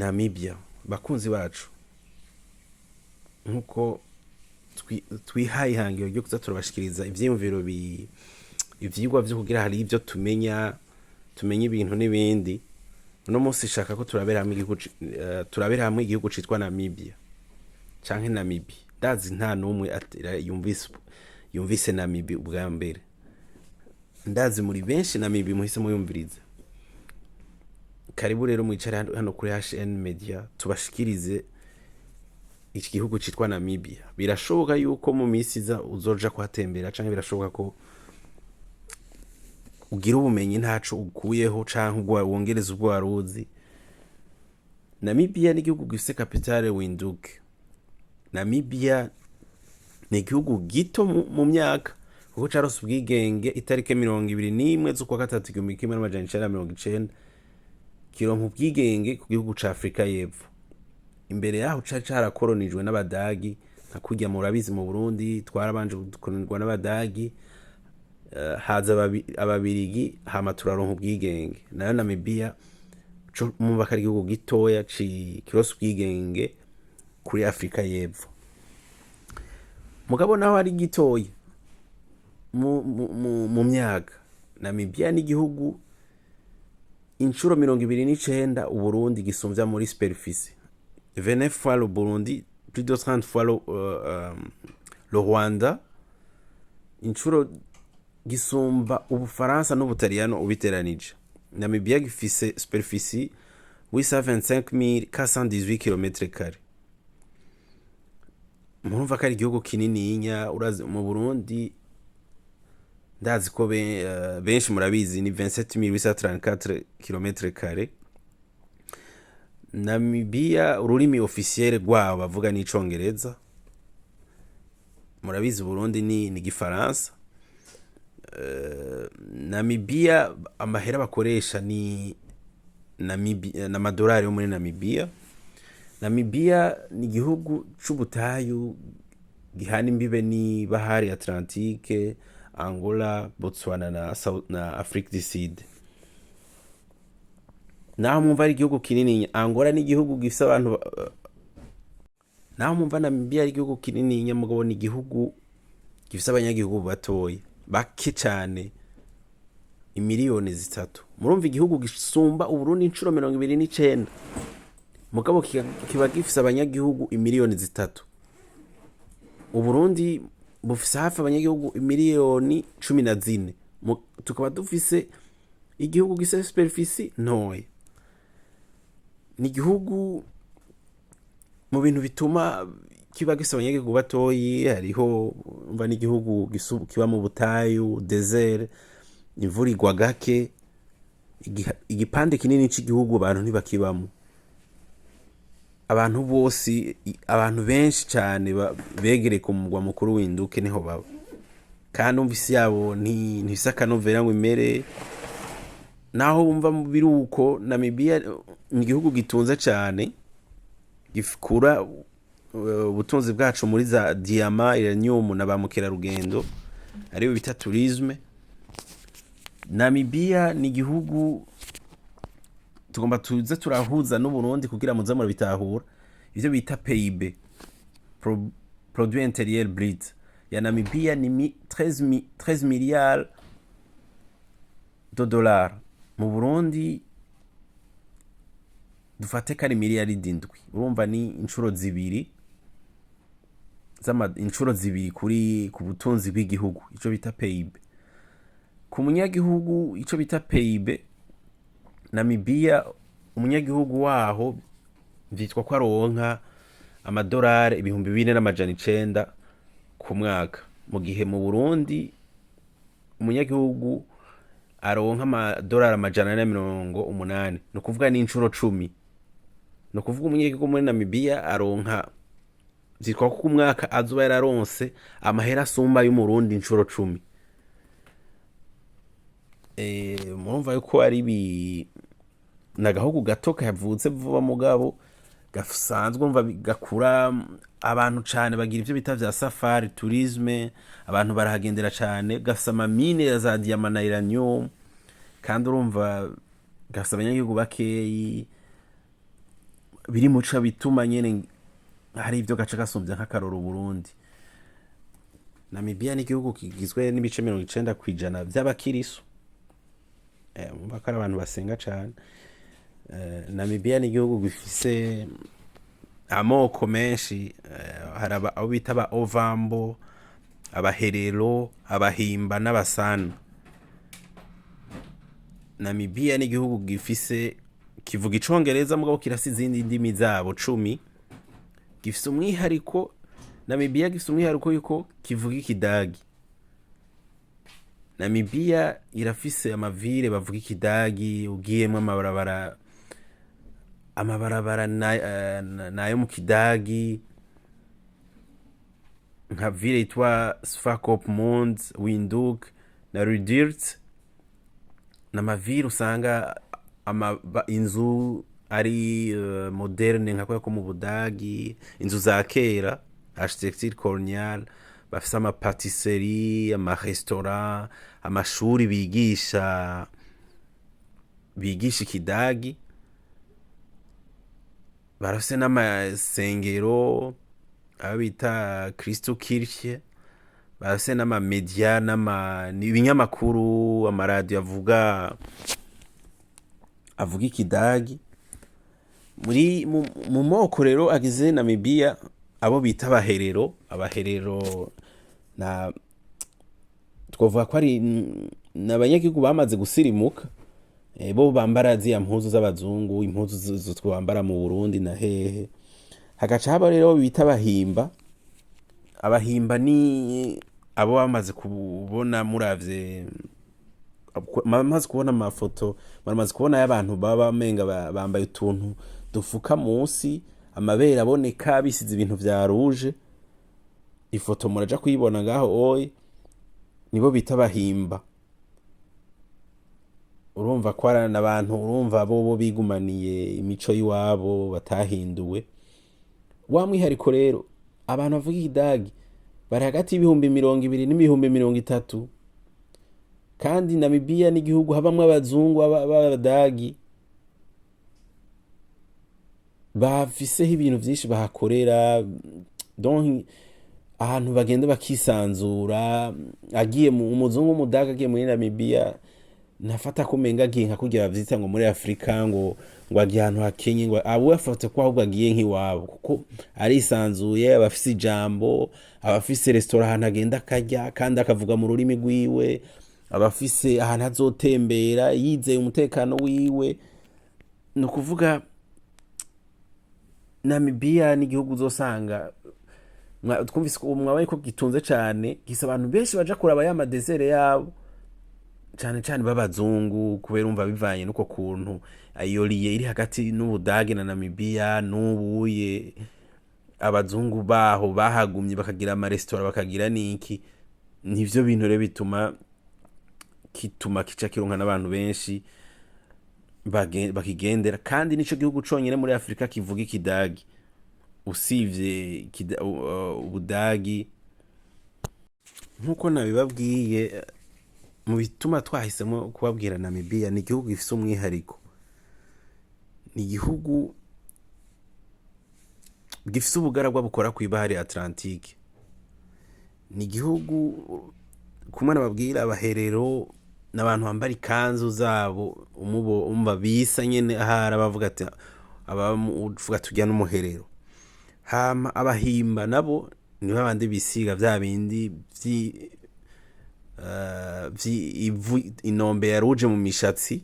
Namibia. Bakunzi bacu, nkuko twihaye ihangiro ryo kuza turabashikiriza ivyiyumviro, ivyigwa vyo kugira hari ivyo tumenya, tumenye ibintu n'ibindi. Uno munsi shaka ko turabera hamwe igihugu turabera hamwe igihugu citwa Namibia canke Namibia. Ndazi nta n'umwe yumvise Namibia ubwa mbere. Ndazi muri benshi Namibia muhise muyumviriza. Karibu rero mwicare hano kuri HN Media, tubashikirize iki gihugu citwa Namibia. Birashoboka yuko mu minsi iza uzoja kuhatembera, canke birashoboka ko ugira ubumenyi ntaco ukuyeho, canke ubwo wongereza ubwo waruzi. Namibia ni igihugu gifise capitale Windhoek. Namibia ni igihugu gito mu myaka, kuko caronse ubwigenge itariki 21 z'ukwa gatatu 1990, kironka ubwigenge ku gihugu ca Afurika y'Epfo. Imbere yaho cari carakoronijwe n'Abadagi, nka kurya murabizi mu Burundi twarabanje gukoronirwa n'Abadagi, haza Ababirigi, hama turaronka ubwigenge. Nayo Namibia co mumva ko ari igihugu gitoya kironse ubwigenge kuri Afurika y'Epfo. Mugabo naho ari gitoya mu myaka, Namibia ni igihugu inshuro 29 Uburundi gisumvya muri superficie, 29 fois le Burundi, plus de 30 fois le Rwanda, inshuro gisumba Ubufaransa n'Ubutaliyano ubiteranije. Namibia gifise superficie 825 418 km carrés. Murumva ko ari igihugu kinininya. Urazi mu Burundi, ndazi ko benshi murabizi, ni 27834 km carrés. Namibia ururimi officiel rwabo bavuga n'icongereza. Murabizi Burundi ni igifaransa. Namibia amahera bakoresha ni Namibia n'amadolari yo muri Namibia. Namibia ni igihugu c'ubutayu gihana imbibe ni bahari Atlantique, Angola, Botswana na Afrique du Sud. Naho mwumva ari igihugu kinini, Angola ni igihugu gifise abantu naho mwumva Namibia ari igihugu kinini, mugabo ni igihugu gifise abanyagihugu batoyi, bake cane, imiliyoni 3. Murumva igihugu gisumba Uburundi inshuro 29, mugabo kiba gifise abanyagihugu imiliyoni 3. Uburundi bufise hafi abanyagihugu imiliyoni 14, tukaba dufise igihugu gifise superficie ntoya. Ni igihugu mu bintu bituma kiba gifise abanyagihugu batoyi hariho umva n'igihugu kiba mu butayu, désert, imvura igwa gake, igipande kinini c'igihugu abantu ntibakibamo. Abantu bose, abantu benshi cane begereye ku mugwa mukuru Windhoek niho baba, kandi umva isi yabo ntifise akanovera ngo imere. Naho wumva biri uko, Namibia ni igihugu gitunze cane, gikura ubutunzi bwacu muri za diamants, uranium na ba mukerarugendo, aribo bita tourisme. Namibia ni igihugu tugomba tuze turahuza n'Uburundi kugira muze murabitahura. Ivyo bita PIB, produit intérieur brut ya Namibia ni 13 milliards de dollars. Mu Burundi dufate ko ari miliyaridi 7. Urumva ni inshuro zibiri inshuro zibiri kuri ku butunzi bw'igihugu, ico bita PIB. Ku munyagihugu, ico bita PIB, Namibia umunyagihugu waho vyitwa ko aronka amadolari 4900 ku mwaka, mu gihe mu Burundi umunyagihugu aronka amadolari 480. Ni ukuvuga ni inshuro 10. Ni ukuvuga umunyagihugu muri Namibia aronka, vyitwa ko ku mwaka azoba yararonse amahera asumba y'Umurundi inshuro 10. Murumva yuko ari ni agahugu gato kavutse vuba, mugabo gasanzwe umva gakura abantu cane, bagira ivyo bita vya safari tourisme, abantu barahagendera cane. Gafise ama mines ya za diamants na uranium, kandi urumva gafise abanyagihugu bakeyi. Biri muca bituma nyene hari ivyo gace gasumvya nk'akaroro Burundi. Namibia ni igihugu kigizwe n'ibice 90% vy'abakirisu. Mumva ko ari abantu basenga cane. Namibia ni igihugu gifise amoko menshi. Hari abo bita aba Ovambo, Abaherero, Abahimba n'Abasana. Namibia ni igihugu gifise, kivuga Icongereza, mugabo kirafise izindi ndimi zabo 10. Gifise umwihariko, Namibia gifise umwihariko yuko kivuga Ikidagi. Namibia irafise ama villes bavuga Ikidagi, ugiyemwo amabarabara nayo mu Kidagi, nka ville yitwa Swakopmund, Windhoek na Lüderitz. N'ama villes usanga inzu ari moderne nka ko mu Budagi, inzu za kera, architecture coloniale. Bafise ama pâtisserie, ama restaurant, amashuri bigisha Ikidagi. Barafise n'amasengero, abo bita Christo Kirche. Barafise n'ama médias, ibinyamakuru, amaradiyo avuga Ikidagi. Muri mu moko rero agize Namibia, abo bita Abaherero. Abaherero na twovuga ko ari ni abanyagihugu bamaze gusirimuka. Bo bambara ziya mpuzu z'abazungu, impuzu twambara mu Burundi na hehe. Hagaca haba rero bita Abahimba. Abahimba ni abo bamaze kubona, muravye, bamaze kubona amafoto, bamaze kubona y'abantu baba bamenga bambaye utuntu dufuka munsi, amabere aboneka, bisize ibintu vya rouge. Ifoto muraja kuyibona ngaho oye, nibo bita Abahimba. Urumva ko ari abantu, urumva bobo bigumaniye imico y'iwabo, batahinduwe. Wa mwihariko rero, abantu bavuga Ikidagi bari hagati y'ibihumbi 20 n'ibihumbi 30. Kandi Namibiya n'igihugu habamwo abazungu b'Abadagi, bafiseho ibintu vyinshi bahakorera. Donc ahantu bagenda bakisanzura. Agiye mu umuzungu w'Umudagi agiye muri Namibiya, ntafata ko umenga agiye nka kurya bavyita ngo muri Afurika, ngo agiye ahantu hakenye, ngo abo afata ko ahubwo agiye nk'iwabo, kuko arisanzuye, aba afise ijambo, aba afise resitora ahantu agenda akarya kandi akavuga mu rurimi rwiwe, aba afise ahantu azotembera yizeye umutekano wiwe. Ni ukuvuga Namibiya n'igihugu uzosanga twumvise ko mwabaye ko gitunze cane, gisa abantu benshi baja kuraba ya ma déserts yabo, cane cane b'abazungu, kubera umva bivanye n'uko kuntu iyo liye iri hagati n'Ubudage na Namibiya n'ubuye abazungu baho bahagumye, bakagira amaresitora, bakagira niki. Nivyo bintu rero bituma kituma kica kironka n'abantu benshi bakigendera. Kandi nico gihugu conyene muri Afurika kivuga Ikidagi usivye Ubudagi. Nk'uko nabibabwiye, mu bituma twahisemo kubabwira Namibiya, ni igihugu gifise umwihariko, ni igihugu gifise ubugaragwa bukora kw'ibahari Atlantique, ni igihugu kumwe nababwira Abaherero n'abantu bambara ikanzu zabo, umubo umva bisa nyene, ahari abavuga ati abavuga turya n'umuherero. Hama Abahimba nabo ni babandi bisiga vya bindi vy'ivu, inombe ya rouge mu mishatsi.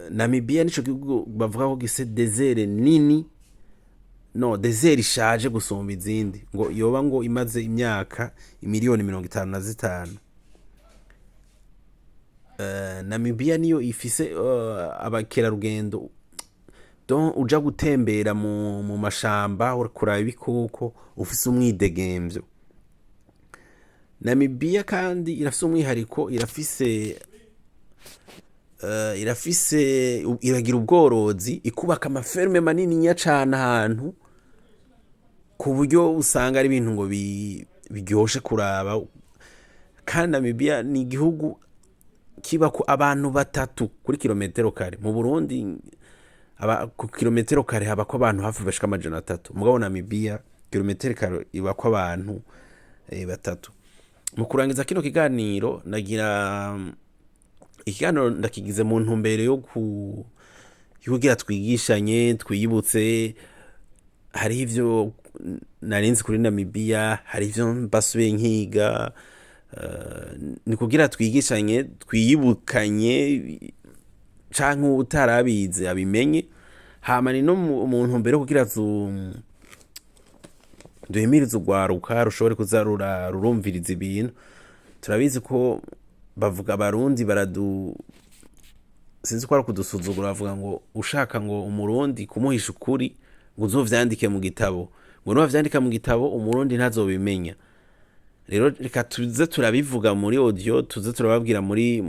Namibia nico gihugu bavuga ko gifise désert nini, no désert ishaje gusumba izindi, ngo yoba ngo imaze imyaka imiliyoni 55. Namibia niyo ifise abakerarugendo, donc uja gutembera mu mashamba, kuraba ibikoko, ufise umwidegemvyo. Namibia kandi irafise umwihariko, irafise iragira ubworozi, ikubaka ama fermes manininya cane ahantu, ku buryo usanga ari ibintu ngo biryoshe kuraba. Kandi Namibia ni igihugu kibako abantu batatu kuri kilometero kare. Mu Burundi Aba ku kilometero kare habako abantu hafi bashika 300, mugabo Namibia kilometero kare ibako abantu batatu. Mu kurangiza kino kiganiro, nagira ikiganiro ndakigize mu ntumbero yo kugira twigishanye, twiyibutse. Hariho ivyo narinzi kuri Namibia, hari ivyo mbasubiye nkiga. Ni kugira twigishanye, twiyibukanye, canke utarabizi abimenye. Hama ni no mu ntumbero yo kugira duhimirize urwaruka rushobore kuza rurumviriza ibintu. Turabizi ko bavuga Abarundi baradu, sinzi ko ari kudusuzugura, bavuga ngo ushaka ngo Umurundi kumuhisha ukuri ngo uzovyandike mu gitabo, ngo niwavyandika mu gitabo Umurundi ntazobimenya. Rero reka tuze turabivuga muri audio, tuze turababwira muri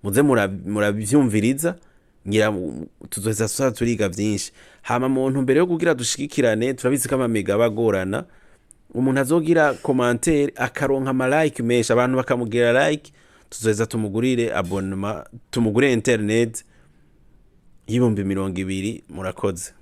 muze muravyumviriza, ngira tuzoheza tuza turiga vyinshi. Hama mu ntumbero yo kugira dushigikirane, turabizi ko amamega aba agorana. Umuntu azogira commentaire akaronka ama like menshi, abantu bakamugira like, tuzoheza tumugurire abonnement, tumugurire internet y'20,000. Murakoze.